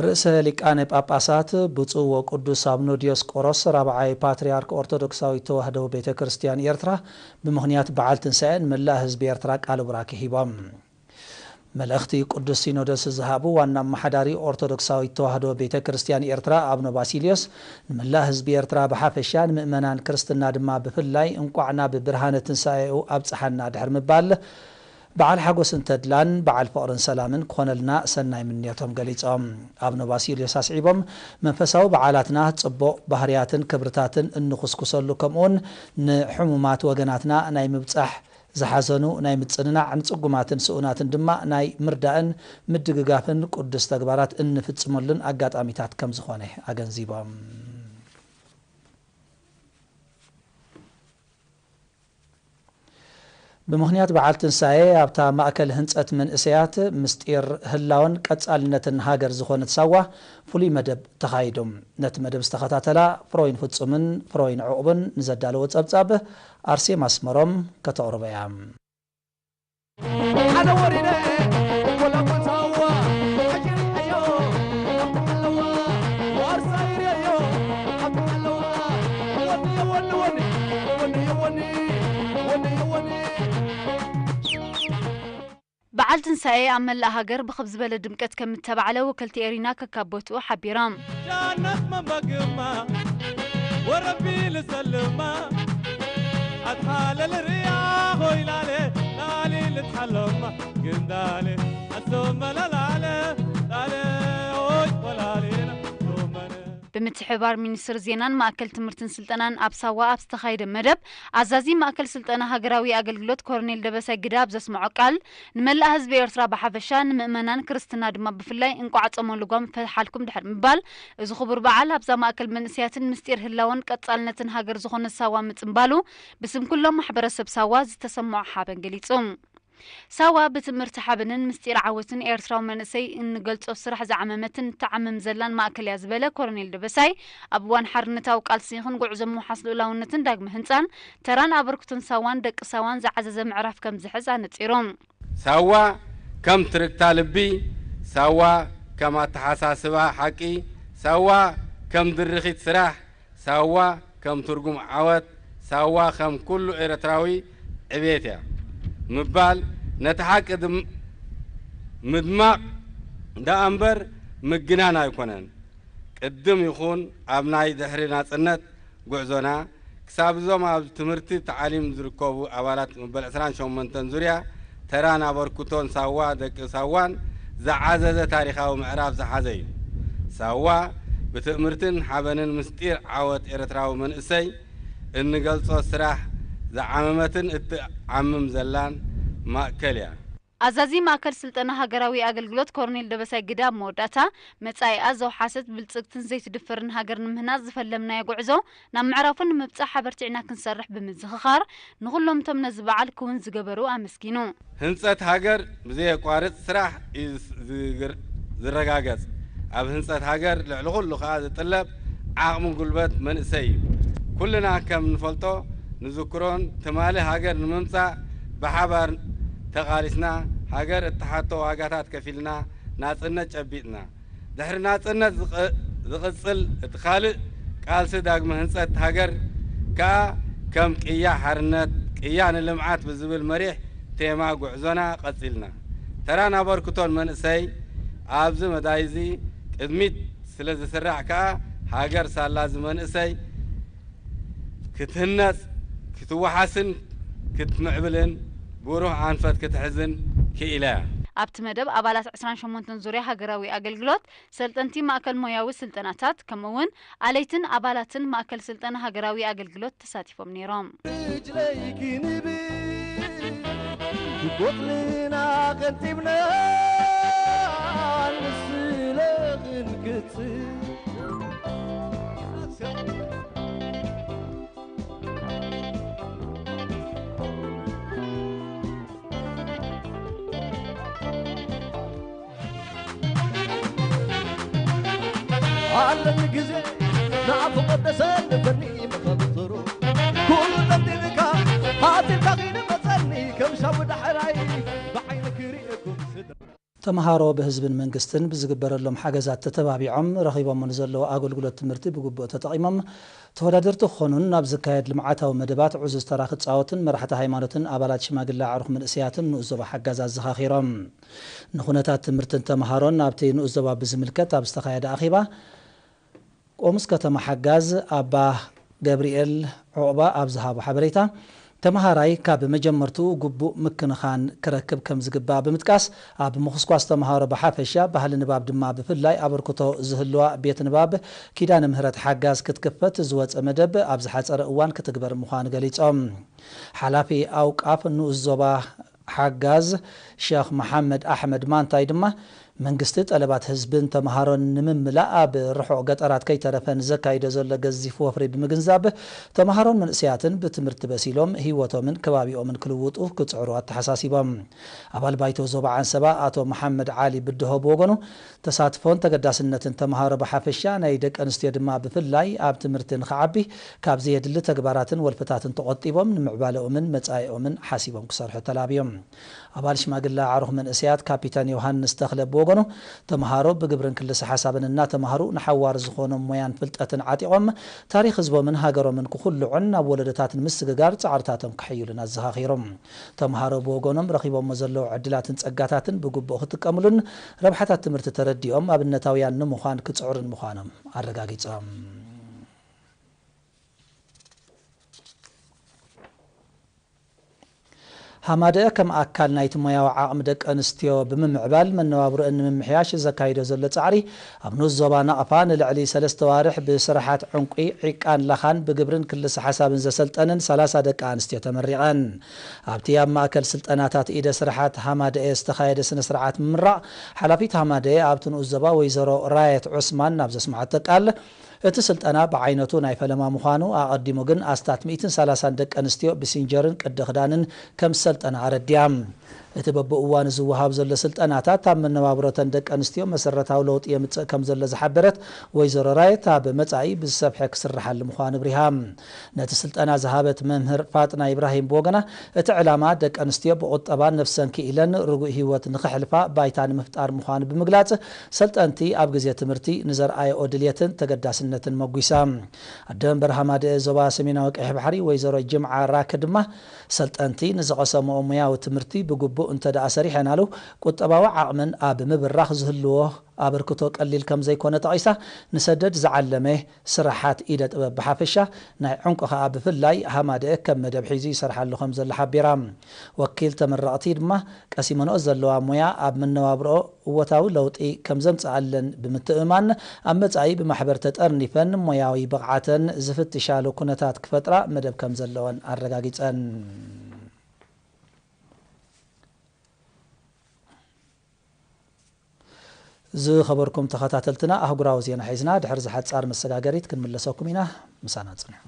ርእሰ ሊቃነ ጳጳሳት ብፁዕ ወቅዱስ አቡነ ዲዮስቆሮስ ራብዓይ ፓትርያርክ ኦርቶዶክሳዊት ተዋህዶ ቤተ ክርስቲያን ኤርትራ ብምኽንያት በዓል ትንሳኤ ንመላእ ህዝቢ ኤርትራ ቃለ ቡራኬ ሂቦም። መልእኽቲ ቅዱስ ሲኖዶስ ዝሃቡ ዋና ኣመሓዳሪ ኦርቶዶክሳዊት ተዋህዶ ቤተ ክርስቲያን ኤርትራ ኣቡነ ባሲልዮስ፣ ንመላእ ህዝቢ ኤርትራ ብሓፈሻ ንምእመናን ክርስትና ድማ ብፍላይ እንቋዕ ናብ ብርሃነ ትንሳኤኡ ኣብጽሓና ድሕሪ ምባል፣ በዓል ሓጎስን ተድላን በዓል ፍቕርን ሰላምን ክኾነልና ሰናይ ምንዮቶም ገሊጾም። ኣቡነ ባሲልዮስ ኣስዒቦም፣ መንፈሳዊ በዓላትና ጽቡቕ ባህርያትን ክብርታትን እንኹስኩሰሉ፣ ከምኡውን ንሕሙማት ወገናትና ናይ ምብጻሕ፣ ዝሓዘኑ ናይ ምጽንናዕ፣ ንጽጉማትን ስኡናትን ድማ ናይ ምርዳእን ምድግጋፍን ቅዱስ ተግባራት እንፍጽመሉን ኣጋጣሚታት ከም ዝኾነ ኣገንዚቦም። ብምኽንያት በዓል ትንሳኤ ኣብታ ማእከል ህንጸት መንእሰያት ምስጢር ህላወን ቀጻልነትን ሃገር ዝኾነት ሳዋ ፍሉይ መደብ ተኻይዱ። ነቲ መደብ ዝተኸታተላ ፍሮይን ፍጹምን ፍሮይን ዕቑብን ንዘዳለዎ ጸብጻብ ኣርሴማ ኣስመሮም ከተቕርቦ እያ። ኣነ ወሪደ ወላ ሞታዋ ሕጂ ርእዮ ኣብቲ ኣለዋ ዋርሳይ ርእዮ ኣብቲ ኣለዋ ወኒ ወኒ ወኒ ወኒ ወኒ ወኒ ወኒ በዓል ትንሳኤ ኣብ መላእ ሃገር ብኽብ ዝበለ ድምቀት ከም እተባዕለ ወከልቲ ኤሪና ከካቦትኡ ሓቢሮም። ጃነት መንበግማ ወረቢ ልሰልማ ኣትሓለል ርያ ሆይላለ ላሊ ልትሓለማ ግንዳለ ኣሶመለላለ ላለ ሆይ ወላሌና ሶመነ ብምትሕብባር ሚኒስትር ዜናን ማእከል ትምህርትን ስልጠናን ኣብ ሳዋ ኣብ ዝተኻየደ መደብ፣ ኣዛዚ ማእከል ስልጠና ሃገራዊ ኣገልግሎት ኮሎኔል ደበሳይ ግደ ኣብ ዘስምዖ ቃል፣ ንመላእ ህዝቢ ኤርትራ ብሓፈሻ፣ ንምእመናን ክርስትና ድማ ብፍላይ እንቋዕ ጾመ ልጓም ፈትሓልኩም ድሕሪ ምባል፣ እዚ ክቡር በዓል ኣብዛ ማእከል መንእሰያትን ምስጢር ህላወን ቀጻልነትን ሃገር ዝኾነት ሳዋ ምጽንባሉ፣ ብስም ኩሎም ማሕበረሰብ ሳዋ ዝተሰምዖ ሓበን ገሊጹ። ሳዋ ብትምህርቲ ሓበንን ምስጢር ዓወትን ኤርትራዊ መንእሰይ እንገልጾ ስራሕ ዝዓመመትን ትዓምም ዘላን ማእከል እያ ዝበለ ኮሎኔል ደበሳይ፣ ኣብ እዋን ሓርነታዊ ቃልሲ ይኹን ጉዕዞ ምውሓስ ልኡላውነትን ዳግመ ህንጻን ተራን ኣበርክቶን ሳዋን ደቂ ሳዋን ዝዓዘዘ ምዕራፍ ከም ዝሕዝ ኣነጺሩ። ሳዋ ከም ትርግታ ልቢ፣ ሳዋ ከም ኣተሓሳስባ ሓቂ፣ ሳዋ ከም ድርኺት ስራሕ፣ ሳዋ ከም ትርጉም ዓወት፣ ሳዋ ከም ኩሉ ኤርትራዊ ዕቤት እያ ምባል ነቲ ሓቂ ድም-፣ ምድማቕ ደኣ እምበር ምግናን ኣይኮነን። ቅድም ይኹን ኣብ ናይ ድሕሪ ናጽነት ጉዕዞና፣ ክሳብ እዞም ኣብ ትምህርቲ ተዓሊም ዝርከቡ ኣባላት መበል ዕስራን ሸሞንተን ዙርያ ተራን ኣበርክቶን ሳዋ ደቂ ሳዋን ዝዓዘዘ ታሪኻዊ ምዕራፍ ዝሓዘ እዩ። ሳዋ ብትእምርትን ሓበንን ምስጢር ዓወት ኤርትራዊ መንእሰይ እንገልጾ ስራሕ ዝዓመመትን እትዓምም ዘላን ማእከል እያ። ኣዛዚ ማእከል ስልጠና ሃገራዊ ኣገልግሎት ኮሎኔል ደበሳይ ግደ ኣብ መወዳእታ፣ መጻኢኣ ዘውሓሰት ብልጽግትን ዘይትድፈርን ሃገር ንምህናጽ ዝፈለምናዮ ጉዕዞ ናብ ምዕራፉ ንምብጻሕ ኣበርቲዕና ክንሰርሕ ብምዝኽኻር፣ ንኹሎም እቶም ነዚ በዓል ክውን ዝገበሩ ኣመስጊኑ። ህንጸት ሃገር ብዘየቋርጽ ስራሕ እዩ ዝስ-፣ ዝግር-፣ ዝረጋገጽ። ኣብ ህንጸት ሃገር ልዕሊ ኩሉ ከኣ ዝጥለብ ዓቕሚ ጉልበት መንእሰይ እዩ። ኩልና ከም ንፈልጦ ንዝክሮን ትማሊ ሃገር ንምምጻእ ብሓባር ተቓሊስና፣ ሃገር እትሓቶ ዋጋታት ከፊልና ናጽነት ጨቢጥና። ድሕሪ ናጽነት ዝቐ-፣ ዝቕጽል እቲ ካልእ ቃልሲ ዳግመ ህንጸት ሃገር ከኣ ከም ቅያ ሓርነት፣ ቅያ ንልምዓት ብዝብል መሪሕ ቴማ ጉዕዞና ቀጺልና። ተራን ኣበርክቶን መንእሰይ ኣብዚ መዳይ እዚ ቅድሚት ስለ ዝስራዕ ከኣ ሃገር ሳላ እዚ መንእሰይ ክትህነጽ፣ ክትወሓስን ክትምዕብልን ብሩህ ኣንፈት ክትሕዝን ክኢላ እያ። ኣብቲ መደብ ኣባላት ዕስራን ሸሞንተን ዙርያ ሃገራዊ ኣገልግሎት፣ ሰልጠንቲ ማእከል ሞያዊ ስልጠናታት፣ ከምኡ'ውን ኣለይትን ኣባላትን ማእከል ስልጠና ሃገራዊ ኣገልግሎት ተሳቲፎም ነይሮም። ርጅለይ ክንብል ቆጽልና ቀንጢብና ንስለ ክንክጽል ኣለኒ ግዜ ናፍቖት ተሰልፈኒ ምኸብትሩ ኩሉ ጠምጢምካ ሃቲልካ ኺድ መጸኒ ከም ሻቡ ዳሕራይ ብዓይኒ ክርእየኩም ስድራ። እታ ተምሃሮ ብህዝብን መንግስትን ብዝግበረሎም ሓገዛት ተተባቢዖም ረኺቦሞ ንዘለዉ ኣገልግሎት ትምህርቲ ብግቡእ ተጠቒሞም ተወዳደርቲ ክኾኑን ናብ ዝካየድ ልምዓታዊ መደባት ዕዙዝ ተራ ክጻወቱን መራሕቲ ሃይማኖትን ኣባላት ሽማግለ ኣዕሩኽ መንእሰያትን ንኡስ ዞባ ሓጋዝ ኣዘኻኺሮም። ንኹነታት ትምህርትን ተምሃሮን ኣብቲ ንኡስ ዞባ ብዝምልከት ኣብ ዝተኻየደ ኣኼባ ቆሙስ ከተማ ሓጋዝ ኣባ ገብርኤል ዑቕባ ኣብ ዝሃቦ ሓበሬታ፣ ተምሃራይ ካብ መጀመርትኡ ግቡእ ምክንኻን ክረክብ ከም ዝግባእ ብምጥቃስ፣ ኣብ ምኹስኳስ ተምሃሮ ብሓፈሻ፣ ባህሊ ንባብ ድማ ብፍላይ ኣበርክቶ ዝህልዋ ቤት ንባብ ኪዳነ ምህረት ሓጋዝ ክትክፈት ዝወጸ መደብ ኣብ ዝሓጸረ እዋን ክትግበር ምዃኑ ገሊጾም። ሓላፊ ኣውቃፍ ንኡስ ዞባ ሓጋዝ ሸኽ መሓመድ ኣሕመድ ማንታይ ድማ፣ መንግስቲ ጠለባት ህዝብን ተምሃሮን ንምምላእ ኣብ ርሑቕ ገጠራት ከይተረፈ ንዘካይዶ ዘሎ ገዚፍ ወፍሪ ብምግንዛብ፣ ተምሃሮን መንእሰያትን ብትምህርቲ በሲሎም ህይወቶምን ከባቢኦምን ክልውጡ ክጽዕሩ ኣተሓሳሲቦም። ኣባል ባይቶ ዞባ ዓንሰባ ኣቶ መሓመድ ዓሊ ብድሆ ብወገኑ፣ ተሳትፎን ተገዳስነትን ተምሃሮ ብሓፈሻ፣ ናይ ደቂ ኣንስትዮ ድማ ብፍላይ ኣብ ትምህርቲ ንኽዓቢ፣ ካብ ዘየድሊ ተግባራትን ወልፍታትን ተቖጢቦም ንምዕባለኦምን መጻኢኦምን ሓሲቦም ክሰርሑ ተላብዮም። ኣባል ሽማግለ ኣዕሩኽ መንእሰያት ካፒታን ዮሃንስ ተኽለ ብወገኑ፣ ተምሃሮ ብግብርን ክልሰ ሓሳብን እናተምሃሩ ንሓዋር ዝኾኖም ሞያን ፍልጠትን ዓጢቖም፣ ታሪኽ ህዝቦምን ሃገሮምን ክኹልዑን ናብ ወለዶታት ንምስግጋር ጻዕርታቶም ከሐይሉን ኣዘኻኺሮም። ተምሃሮ ብወገኖም ረኺቦሞ ዘለዉ ዕድላትን ጸጋታትን ብግቡእ ክጥቀምሉን ረብሓታት ትምህርቲ ተረዲኦም ኣብነታውያን ንምዃን ክጽዕሩን ምዃኖም ኣረጋጊጾም። ሃማደአ ከም ኣካል ናይቲ ሞያዊ ዓቕሚ ደቂ ኣንስትዮ ብምምዕባል መነባብሮአን ንምምሕያሽ ዘካይዶ ዘሎ ጻዕሪ፣ ኣብ ንኡስ ዞባ ናቕፋ ንልዕሊ ሰለስተ ዋርሕ ብስራሓት ዕንቁ፣ ዒቃን ላኻን ብግብርን ክልሰ ሓሳብን ዘሰልጠነን ሰላሳ ደቂ ኣንስትዮ ተመሪቐን። ኣብቲ ኣብ ማእከል ስልጠናታት ኢደ ስራሓት ሃማደአ ዝተኻየደ ስነ ስርዓት ምምራቕ፣ ሓላፊት ሃማደአ ኣብቲ ንኡስ ዞባ ወይዘሮ ራየት ዑስማን ናብ ዘስምዓቶ ቃል፣ እቲ ስልጠና ብዓይነቱ ናይ ፈለማ ምዃኑ ኣቐዲሙ ግን ኣስታት ሚእትን ሰላሳን ደቂ ኣንስትዮ ብሲንጀርን ቅዲ ክዳንን ከም ዝሰልጠና ኣረዲኣ። እቲ በብእዋኑ ዝወሃብ ዘሎ ስልጠናታት ኣብ መነባብሮተን ደቂ ኣንስትዮ መሰረታዊ ለውጢ የምጽእ ከም ዘሎ ዝሓበረት ወይዘሮ ራየት፣ ኣብ መጻኢ ብዝሰፍሐ ክስርሓሉ ምዃኑ ኣብሪሃ። ነቲ ስልጠና ዝሃበት መምህር ፋጥና ኢብራሂም ብወገና፣ እቲ ዕላማ ደቂ ኣንስትዮ ብቁጠባ ነፍሰን ክኢለን ርጉእ ህይወት ንኽሕልፋ ባይታ ንምፍጣር ምዃኑ ብምግላጽ፣ ሰልጠንቲ ኣብ ግዜ ትምህርቲ ንዘርኣየኦ ድልየትን ተገዳስነትን መጒሳ። ኣደ መንበር ሃማደአ ዞባ ሰሜናዊ ቀይሕ ባሕሪ ወይዘሮ ጅምዓ ራክ ድማ፣ ሰልጠንቲ ንዝቐሰምኦ ሙያዊ ትምህርቲ ብግቡእ እንተ ደኣ ሰሪሐናሉ፣ ቁጠባዊ ዓቕመን ኣብ ምብራኽ ዝህልዎ ኣበርክቶ ቀሊል ከም ዘይኮነ ጠቒሳ፣ ንሰደድ ዝዓለመ ስራሓት ኢደ ጥበብ ብሓፈሻ፣ ናይ ዕንቁ ከኣ ብፍላይ ሃማደአ ከም መደብ ሒዙ ይሰርሓሉ ከም ዘሎ ሓቢራ። ወኪል ተመረቕቲ ድማ፣ ቀሲመንኦ ዘለዋ ሞያ ኣብ መነባብሮኦ እወታዊ ለውጢ ከም ዘምጽኣለን ብምትእምማን፣ ኣብ መጻኢ ብማሕበር ተጠርኒፈን ሞያዊ ብቕዓተን ዝፍትሻሉ ኩነታት ክፈጥራ መደብ ከም ዘለወን ኣረጋጊጸን። ዝኸበርኩም ተኸታተልትና፣ ኣህጉራዊ ዜና ሒዝና ድሕሪ ዝሓጻር መሰጋገሪት ክንምለሰኩም ኢና። ምሳና ጽንሑ።